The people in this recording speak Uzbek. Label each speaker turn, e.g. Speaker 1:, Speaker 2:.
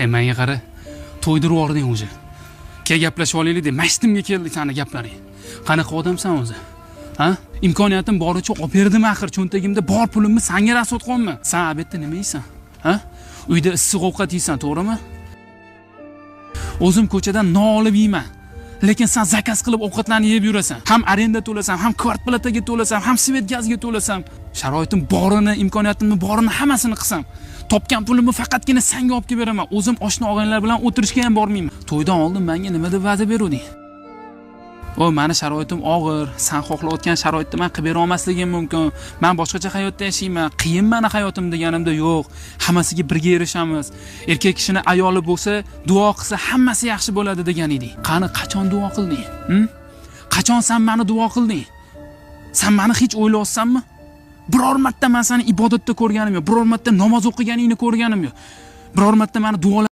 Speaker 1: Menga qara, to'ydirib yubording o'zi. Kel, gaplashib olaylik deb mashtimga keldi sani gaplaring. Qanaqa odamsan o'zi? Ha? Imkoniyatim boricha olib berdim axir, cho'ntagimda bor pulimni sanga расход qilyapman. San обед da nima yeysan? Ha? Uyda issiq ovqat yeysan, to'g'rimi? O'zim ko'chadan non olib yeyman. Lekin san заказ qilib ovqatlarni yeb yurasan. Ham arenda to'lasam, ham квартплата ga to'lasam, ham свет, gazga to'lasam, sharoitim borini, imkoniyatimni borini hammasini qilsam, topgan pulimni faqatgina sanga olib kelib beraman. O'zim oshna og'aynilar bilan o'tirishga ham bormayman. To'ydan oldin menga nima deb va'da beruvding? O, mani sharoitim og'ir, san xohlayotgan sharoitda man qilib bera olmasligim mumkin. Man boshqacha hayotda yashayman, qiyin mani hayotim deganimda yo'q. Hammasiga birga erishamiz. Erkak kishini ayoli bo'lsa, duo qilsa hammasi yaxshi bo'ladi degan eding. Qani, qachon duo qilding? Hm? Qachon san mani duo qilding? San mani hech o'ylayapsanmi? Biror marta man seni ibodatda ko'rganim yo'q, biror marta namoz o'qiganingni ko'rganim yo'q. Biror marta mani duolar